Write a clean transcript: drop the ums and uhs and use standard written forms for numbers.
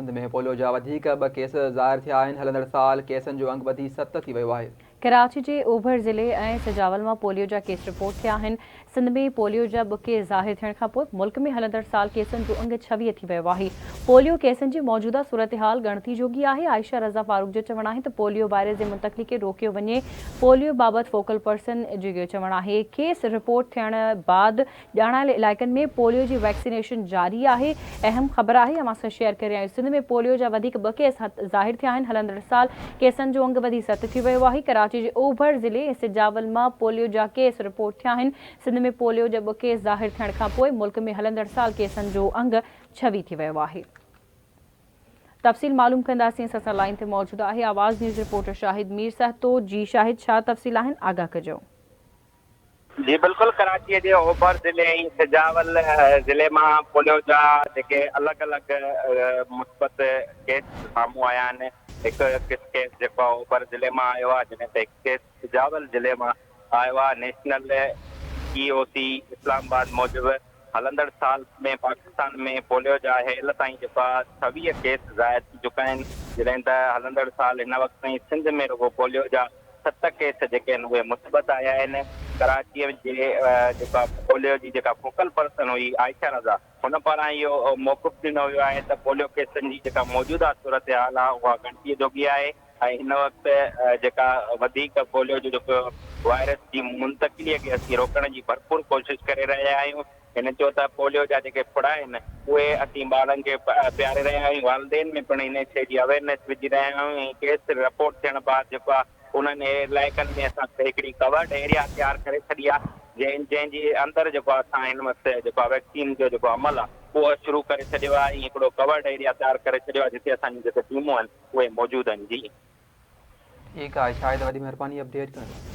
Sindh ۾ polio جا وڌيڪ ٻه ڪيس ظاهر ٿيا آهن، هلندڙ سال ڪيسن جو انگ وڌي ست ٿي ويو آهي. ڪراچي جي اوڀر ضلعي ۽ سجاول مان پوليو جا ڪيس رپورٽ ٿيا آهن. سنڌ ۾ پوليو جا ٻه ڪيس ظاهر ٿيڻ کانپوء ملڪ ۾ هلندڙ سال ڪيسن جو انگ 26 ٿي ويو آهي. پوليو ڪيسن جي موجوده صورتحال ڳڻتي جوڳي آهي. عائشه رضا فاروق جو چوڻ آهي ته پوليو وائرس جي منتقلي کي روڪيو وڃي، پوليو بابت فوڪل پرسن جو اهو چوڻ آهي ڪيس رپورٽ ٿيڻ بعد ڄاڻايل علائقن ۾ پوليو جي ويڪسينيشن جاري آهي، اهم خبر آهي اوهان سان شيئر ڪري رهيا آهيون سنڌ ۾ پوليو جا وڌيڪ ٻه ڪيس ظاهر ٿيا آهن، هلندڙ سال ڪيسن جو انگ وڌي ست ٿي ويو آهي، ڪراچي جي اوڀر ضلعي ۽ سجاول مان پوليو جا ڪيس رپورٽ ٿيا آهن، سنڌ ۾ پوليو جا ٻه ڪيس ظاهر ٿيڻ کانپوء ملڪ ۾ هلندڙ سال ڪيسن جو انگ 26 ٿي ويو آهي. تفصيل معلوم ڪنداسين اسان سان لائين تي موجود آهي آواز نيوز رپورٽر شاهد مير سهتو جي شاهد ڇا تفصيل آهن آگاهه ڪجو. جي بلڪل ڪراچي جي اوڀر ضلعي ۽ سجاول ضلعي مان پوليو جا جيڪي الڳ الڳ مثبت ڪيس سامهون آيا آهن هڪ ڪيس جيڪو آهي اوڀر ضلعي مان آيو آهي جڏهن ته هڪ ڪيس سجاول ضلعي مان آيو آهي national E O C Islamabad موجب هلندڙ سال ۾ پاڪستان ۾ پوليو جا هيل تائين جيڪو آهي 26 ڪيس ظاهر ٿي چڪا آهن جڏهن ته هلندڙ سال هن وقت تائين سنڌ ۾ رڳو پوليو جا ست ڪيس جيڪي آهن اهي مثبت آيا آهن ڪراچيء جي جيڪا پوليو جي جيڪا فوڪل پرسن هئي عائشه رضا هن پاران اهو موقف ڏنو ويو آهي ته پوليو ڪيسن جي جيڪا موجوده صورتحال آهي اها ڳڻتيء جوڳي آهي ۽ هن وقت جيڪا وڌيڪ پوليو جو جيڪو وائرس جي منتقلي کي اسين روڪڻ جي ڀرپور ڪوشش ڪري رهيا آهيون هن چيو ته پوليو جا جيڪي ڦڙا آهن اهي اسين ٻارن کي پياري رهيا آهيون، والدين ۾ پڻ ان شيء جي اويئرنيس وجهي رهيا آهيون ۽ ڪيس رپورٽ ٿيڻ بعد جيڪو آهي انهن علائقن ۾ اسان هڪڙي ڪورڊ ايريا تيار ڪري ڇڏي آهي جنهن جنهن جي اندر جيڪو آهي اسان هن وقت جيڪو آهي ويڪسين جو جيڪو عمل آهي اهو شروع ڪري ڇڏيو آهي ۽ هڪڙو ڪورڊ ايريا تيار ڪري ڇڏيو آهي جتي اسان جون جيڪي ٽيمون آهن اهي موجود آهن جي. ٺيڪ آهي شاهد وڏي مهرباني اپڊيٽ ڪرڻ لاء.